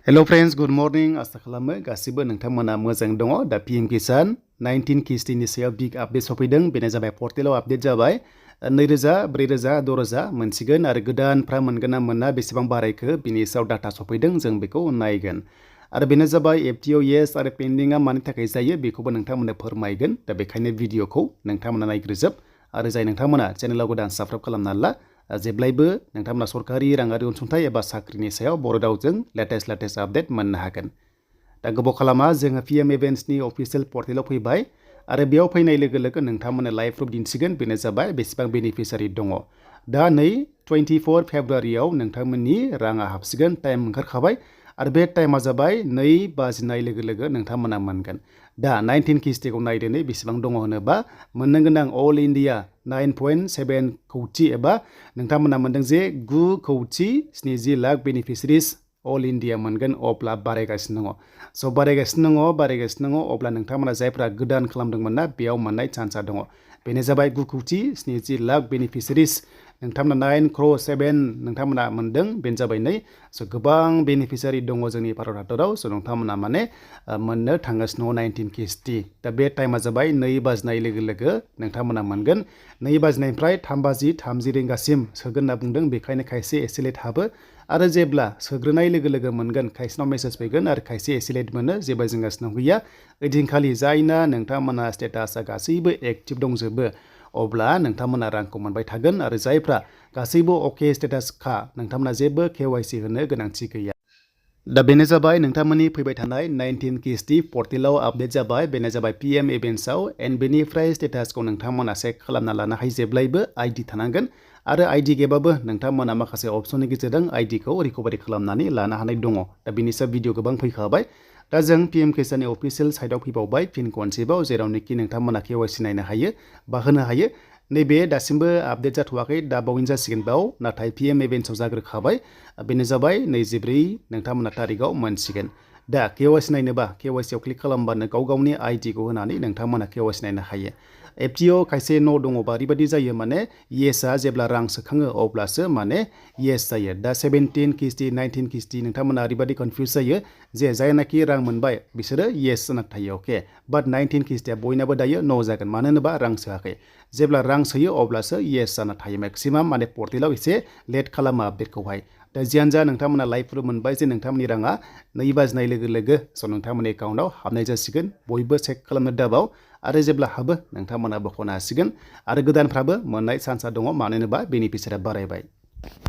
Hello friends, good morning. Asa खालामो गासिबो नोंथांमोना मोजां दङ दा PM Kisan 19 किस्तिनि सायाव बिग आपडेट सफैदों बेनो जाबाय पर्टेलाव आपडेट जाबाय 2000 4000 6000 मोनसिगोन आरो गोदानफ्रा मोनगोन ना मोना बेसेबां बारायखो बिनि सायाव डाटा सफैदों जों बेखौ नायगोन आरो बेनो जाबाय FTO yes आरो पेन्डिंआ मानि थाखाय जायो बेखौबो नोंथांमोननो फोरमायगोन दा बेखायनो भिडिअखौ नोंथांमोना नायग्रोजोब आरो जाय नोंथांमोना चेनेलाव गोदान साबस्क्राइब खालामना ला जेब्लायबो नोंथांमोना सरकारि राङारि अनसुंथाइ एबा साख्रिनि सायाव बर' रावजों लेटेस्ट आपडेट मोननो हागोन दा गोबाव खालामा जोङो PM इभेन्ट्सनि अफिसियेल पर्टेलाव फैबाय आरो बेयाव फैनाय लोगो लोगो नोंथांमोननो लाइभ प्रुफ दिन्थिगोन बेनो जाबाय बेसेबां बेनिफिसियारि दङ दा नै 24 फेब्रुवारियाव नोंथांमोननि राङा हाबसिगोन टाइम ओंखारखाबाय आरो बे टाइमा जाबाय 2 बाजिनाय लोगो लोगो नोंथांमोना मोनगोन दा 19 किस्तिखौ नायदोनै बेसेबां दङ होनोबा मोननो गोनां अल इन्डिया 9.7 कौटि एबा नोंथांमोना मोनदों जे 9 कौटि 70 लाख बेनिफिसियारिस अल इन्डिया मोनगोन अब्ला बारायगासिनो दङ स' बारायगासिनो दङ अब्ला नोंथांमोना जायफ्रा गोदान खालामदोंमोन ना बेयाव मोननाय चान्सआ दङ बेनो जाबाय 9 कौटि 70 लाख बेनिफिसियारिस नोंथांमोना 9 crore 7 नोंथांमोना मोनदों बेनो जाबाय नै स' गोबां बेनिफिसियारि दङ जोंनि भारत हादराव स' नोंथांमोना माने मोननो थांगासिनो 19 किस्ति दा बे टाइमा जाबाय 2 बाजिनाय लोगो लोगो नोंथांमोना मोनगोन 2 बाजिनायनिफ्राय 3 बाजि 30 रिंगासिम सोगोन होनना बुंदों बेखायनो खायसे एसे लेट हाबो आरो जेब्ला सोग्रोनाय लोगो लोगो मोनगोन खायसेनाव मेसेज फैगोन आरो खायसे एसे लेट मोनो जेबो जिंगासिनाव गैया ओइदिनखालि जायना नोंथांमोना स्टेटासा गासैबो एक्टिभ दंजोबो अब्ला नोंथांमोना रांखौ मोनबाय थागोन आरो जायफ्रा गासैबो अके स्टेटासखा नोंथांमोना जेबो KYC होनो गोनांथि गैया दा बेनो जाबाय नोंथांमोननि फैबाय थानाय 19 किस्ति पर्टेलाव आपडेट जाबाय बेनो जाबाय PM इभेन्ट्सआव एन्ड बेनिफ्राय स्टेटासखौ नोंथांमोना चेक खालामना लानो हायो जेब्लायबो ID थानांगोन आरो ID गैयाबाबो नोंथांमोना माखासे अपसननि गेजेरजों IDखौ रिकभारि खालामनानै लानो हानाय दङ दा बेनि सायाव भिडिअ गोबां फैखाबाय दा जों PM किसाननि अफिसियेल साइटआव फैबावबाय फिन खनसेबाव जेरावनोखि नोंथांमोना KYC नायनो हायो बा होनो हायो नैबे दासिमबो आपडेट जाथ'वाखै दा बावैनो जासिगोन बाव नाथाय PM इभेन्ट्सआव जाग्रोखाबाय बेनो जाबाय 24 नोंथांमोना तारिखआव मोनसिगोन दा KYC नायनोबा KYCआव क्लिक खालामबानो गावनि IDखौ होनानै नोंथांमोना KYC नायनो हायो FTO खायसे न' दङबा ओरैबायदि जायो माने येसआ जेब्ला रां सोखाङो अब्लासो माने येस जायो दा 17 किस्ति 19 किस्ति नोंथांमोना ओरैबायदि कनफिउज जायो जे जायनाखि रां मोनबाय बिसोरो येस जाना थायो अके बाट 19 किस्तिया बयनाबो दायो न' जागोन मानो होनोबा रां सोआखै जेब्ला रां सोयो अब्लासो येस जाना थायो मेक्सिमाम माने पर्टेलाव एसे लेट खालामो आपडेटखौहाय दा जियानो जा नोंथांमोना लाइभ प्रुफ मोनबाय जे नोंथांमोननि राङा 2 बाजिनाय लोगो लोगो स' नोंथांमोननि एकाउन्टआव हाबनाय जासिगोन बयबो चेक खालामनो दाबाव आरो जेब्ला हाबो नोंथांमोना बख'नो हासिगोन आरो गोदानफ्राबो मोननाय चान्सआ दङ मानो होनोबा बेनिफिसियारिया बारायबाय